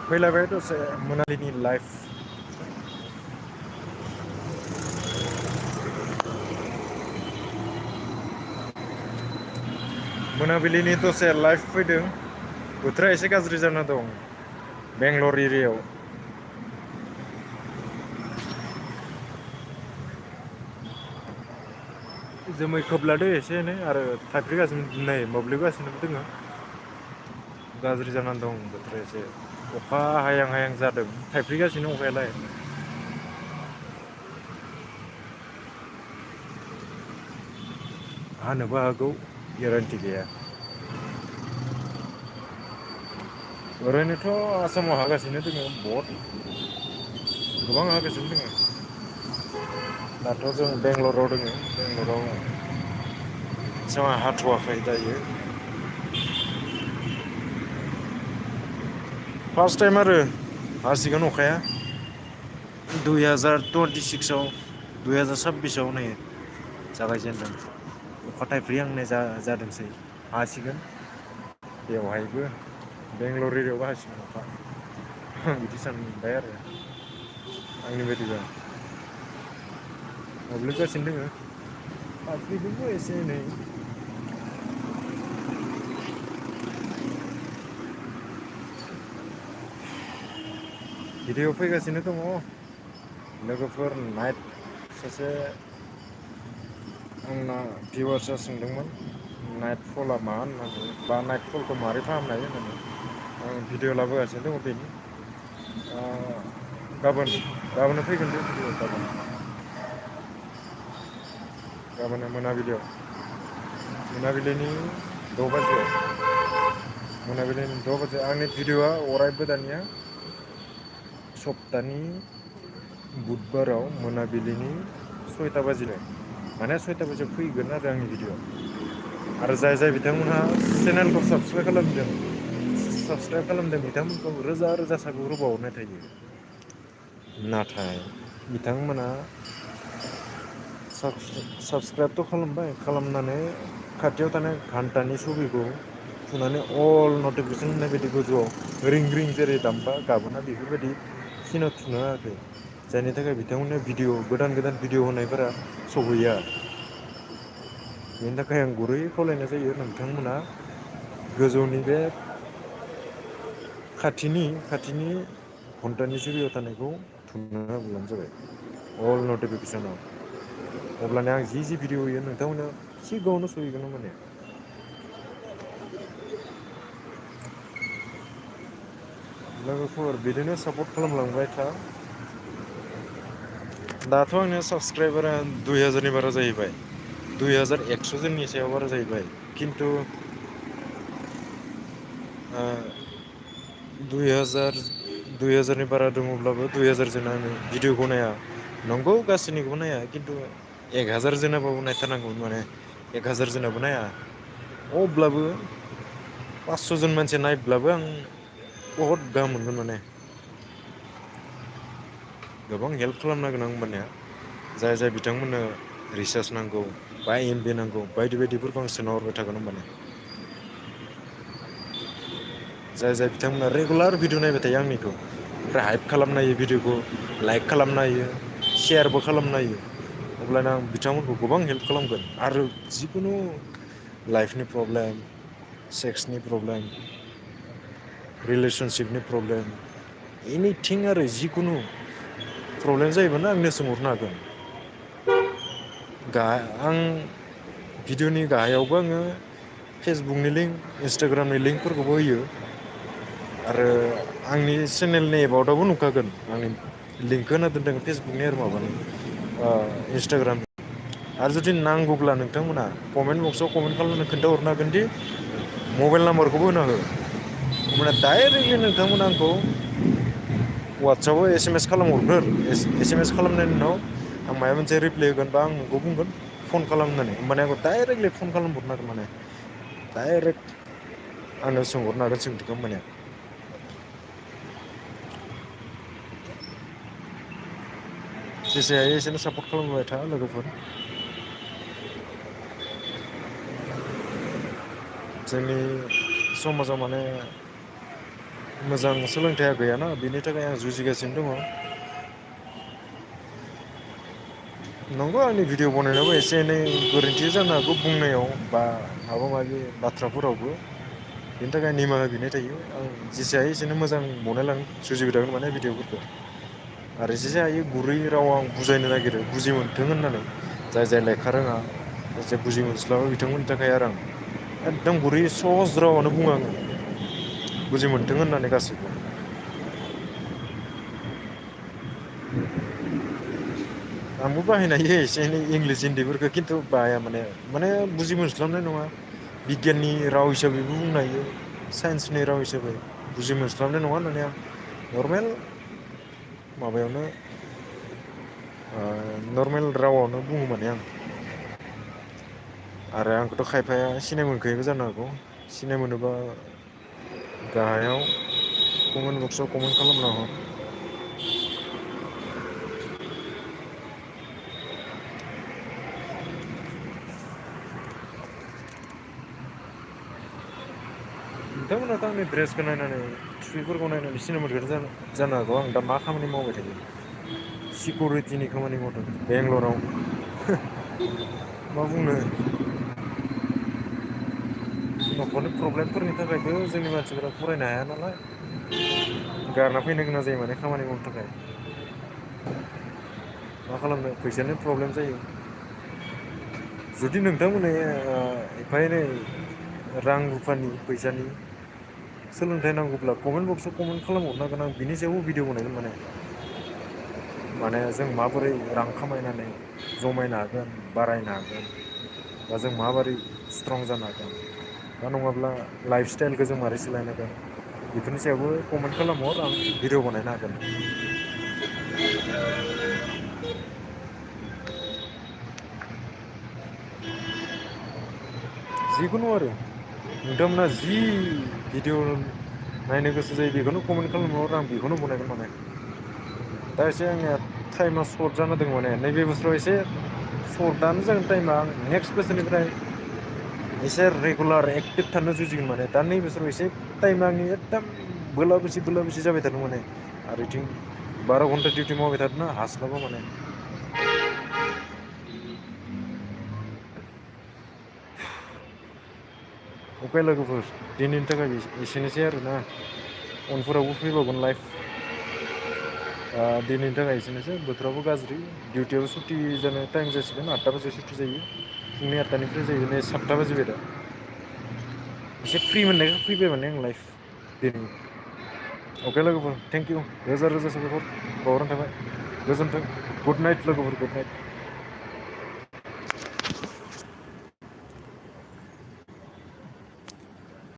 फैलायबाय दसे मोनाबिलिनि लाइफ मोनाबिलिनि दसे लाइफ फैदों बोथोरा एसे गाज्रि जाना दं बेंगलर एरियायाव जोमै खोबलादो एसे एनै आरो थाइफ्रिगासिनो नै मोब्लिबगासिनोबो दोङो गाज्रि जानानै दं बोथोरा एसे अखा हायां हायां जादों थाइफ्रिगासिनो अखायालाय हानोबो हागौ गेरान्टि गैया ओरैनोथ' आसामाव हागासिनो दोङो बहुद गोबां हागासिनो दोङो दाथ' जों बेंगलराव दोङो बेंगलराव एसेबां हाथ'वाखै दायो फार्स्ट टाइम आरो हासिगोन अखाया 2026आव 2026आव नै जागायजेनदों अखा थाइफ्रि जादोंसै हासिगोन बेवहायबो बेंगलर एरियायावबो हासिगोन अखा बिदि सानबाय आरो आंनि बायदिबा मोब्लिबगासिनो दोङो थाइफ्रिदोंबो एसे एनै भिडिअ फैगासिनो दङ लोगोफोर नाइट सासे आंना भिवार्सआ सोंदोंमोन नाइट फला मा होननानै बा नाइट फलखौ मारै फाहामनो हायो होननानै आं भिडिअ लाबोगासिनो दङ बेनि गाबोन फैगोन बे भिडिअ गाबोन गाबोन मोनाबिलिनि 6 बाजियाव मोनाबिलिनि 6 बाजियाव आंनि भिडिअआ अरायबो दानिया सप्तानि बुधबाराव मोनाबिलिनि 6ता बाजिनो माने 6ता बाजियाव फैगोन आरो आंनि भिडिअ आरो जाय बिथांमोनहा चेनेलखौ साबसक्राइब खालामदों बिथांमोनखौ रोजा रोजा साबायखर बावहरनाय थायो नाथाय बिथांमोना साबसक्राइबथ' खालामबाय खालामनानै खाथियाव थानाय घन्टानि सबिखौ थुनानै अल नटिफिकेसन होननाय बायदि गोजौआव रिं रिं जेरै दामबा गाबोना बेफोरबायदि सिनाव थुना होआखै जायनि थाखाय बिथांमोननो भिडिअ गोदान गोदान भिडिअ होनायफोरा सहैया बेनि थाखाय आं गुरै खावलायनाय जायो नोंथांमोना गोजौनि बे खाथिनि घन्टानि सिरियाव थानायखौ थुना होब्लानो जाबाय अल नटिफिकेसनाव अब्लानो आं जि भिडिअ होयो नोंथांमोना सिगाङावनो सहैगोन माने लोगोफोर बिदिनो सापर्ट खालामलांबाय था दाथ' आंनिया साबसक्राइबारा 2000नि बारा जाहैबाय 2100 जोननि सायाव बारा जाहैबाय खिन्थु 2000नि बारा दङब्लाबो 2000 जोनानो भिडिअखौ नाया नंगौ गासैनिखौबो नाया खिन्थु 1000 जोनाबाबो नायथारनांगौमोन माने 1000 जोनाबो नाया अब्लाबो 500 जन मानसि नायब्लाबो आं बहुद गाहाम मोनगोन माने गोबां हेल्प खालामनांगोन आं होमबानिया जाय बिथांमोननो रिसार्च नांगौ बा एमबि नांगौ बायदि बायदिफोरखौ आं सोना हरबाय थागोन होमबानिया जाय बिथांमोना रेगुलार भिडिअ नायबाय थायो आंनिखौ ओमफ्राय हाइप खालामनो हायो भिडिअखौ लाइक खालामनो हायो सेयारबो खालामनो हायो अब्लानो आं बिथांमोनखौ गोबां हेल्प खालामगोन आरो जिखुनु लाइफनि प्रब्लेम सेक्सनि प्रब्लेम रिलेसनसिपनि प्रब्लेम एनिथिं आरो जिखुनु प्रब्लेम जायोबानो आंनो सोंहरनो हागोन आं भिडिअ'नि गाहायावबो आङो फेसबुकनि लिंक इन्सटाग्रामनि लिंकफोरखौबो होयो आरो आंनि चेनेलनि एबाउटआवबो नुखागोन आंनि लिंकखौ होना दोनदों फेसबुकनि आरो माबानि इन्सटाग्रामनि आरो जुदि नांगौब्ला नोंथांमोना कमेन्ट बक्सआव कमेन्ट खालामनो खोन्थाहरनो हागोन दि मबाइल नाम्बारखौबो होना हो होमबाना डाइरेक्टलि नोंथांमोना आंखौ वाट्सएपाव एस एम एस खालामहरग्रो एस एम एस खालामनायनि उनाव आं माबा मोनसे रिप्लाय होगोन बा आं नोंखौ बुंगोन फन खालाम होननानै होमबानिया आंखौ डाइरेक्टलि फन खालामहरनो हागोन माने डाइरेक्ट आंनाव सोंहरनो हागोन सोंथिखौ होमबानिया जेसे हायो एसेनो सापर्ट खालामबाय था लोगोफोर जोंनि समाजाव माने मोजां सोलोंथाइया गैयाना बिनि थाखाय आं जुजिगासिनो दङ। नंगौ आंनि भिडिअ बनायनायावबो एसे एनै गोरोन्थि जानो हागौ बुंनायाव बा माबा माबि बाथ्राफोरावबो बेनि थाखाय निमाहा बिनाय थायो आं जेसे हायो एसेनो मोजां बनायलांनो जुजिबाय थागोन माने भिडिअफोरखौ आरो जेसे हायो गुरै राव आं बुजायनो नागिरो बुजि मोनथों होननानै जाय जाय लेखा रोङा जाय बुजि मोनस्लाबा बिथांमोननि थाखाय आरो आं एकदम गुरै सहज रावावनो बुङो आङो बुजि मोनथों होननानै गासैबो आंबो बाहायनो हायो एसे एनै इंलिस हिन्दीफोरखौ खिन्थु बाहाया माने बुजि मोनस्लाबनाय नङा बिगियाननि राव हिसाबैबो बुंनो हायो साइन्सनि राव हिसाबै बुजि मोनस्लाबनाय नङा होननानै आं नर्मेल माबायावनो नर्मेल रावआवनो बुङो माने आं आरो आंखौथ' खायफाया सिनाय मोनखायोबो जानो हागौ सिनाय मोनोबा गाहायाव कमेन्ट बक्सआव कमेन्ट खालामना हर नोंथांमोनाथ' आंनि ड्रेसखौ नायनानै थुफिफोरखौ नायनानै सिनाय मोनगोन जानो हागौ आं दा मा खामानि मावबाय थायो सिकिउरिटिनि खामानि मावदों बेंगलराव मा बुंनो न'खरनि प्रब्लेमफोरनि थाखायबो जोंनि मानसिफोरा फरायनो हाया नालाय गारना फैनो गोनां जायो माने खामानि मावनो थाखाय मा खालामनो फैसानि प्रब्लेम जायो जुदि नोंथांमोनहा एफा एनै रां रुफानि फैसानि सोलोंथाइ नांगौब्ला कमेन्ट बक्सआव कमेन्ट खालामहरनो हागोन आं बिनि सायावबो भिडिअ बानायगोन माने जों माबोरै रां खामायनानै जमायनो हागोन बारायनो हागोन बा जों माबोरै स्ट्रं जानो हागोन दा नङाब्ला लाइफ स्टाइलखौ जों मारै सोलायनो हागोन बेफोरनि सायावबो कमेन्ट खालामहर आं भिडिअ बानायनो हागोन जिखुनु आरो नोंथांमोना जि भिडिअ नायनो गोसो जायो बेखौनो कमेन्ट खालामहर आं बेखौनो बनायगोन माने दा एसे आंनिया टाइमा सर्ट जाना दं माने नैबे बोसोराव एसे सर्टआनो जागोन टाइमा आं नेक्स्ट बोसोरनिफ्राय एसे रेगुलार एक्टिभ थानो जुजिगोन माने दा नै बोसोराव एसे टाइमा आंनि एकदम बोला बोसि जाबाय थादों माने आरो बिथिं 12 घन्टा डिउटि मावबाय थादोंना हास्लाबा माने अके लोगोफोर दिनैनि थाखाय एसेनोसै आरोना उनफोरावबो फैबावगोन लाइफ दिनैनि थाखाय एसेनोसै बोथोराबो गाज्रि डिउटियाबो सुटि जानो टाइम जासिगोन 8टा बाजियाव सुटि जायो फुंनि 8टानिफ्राय जायो नै 7टा बाजिबाय दा एसे फ्रि मोननायखाय फैबाय माने आं लाइफ दिनै अके लोगोफोर थेंक इउ रोजा रोजा साबायखर बावहरनाय थाबाय गोजोन्थों गुड नाइट लोगोफोर गुड नाइट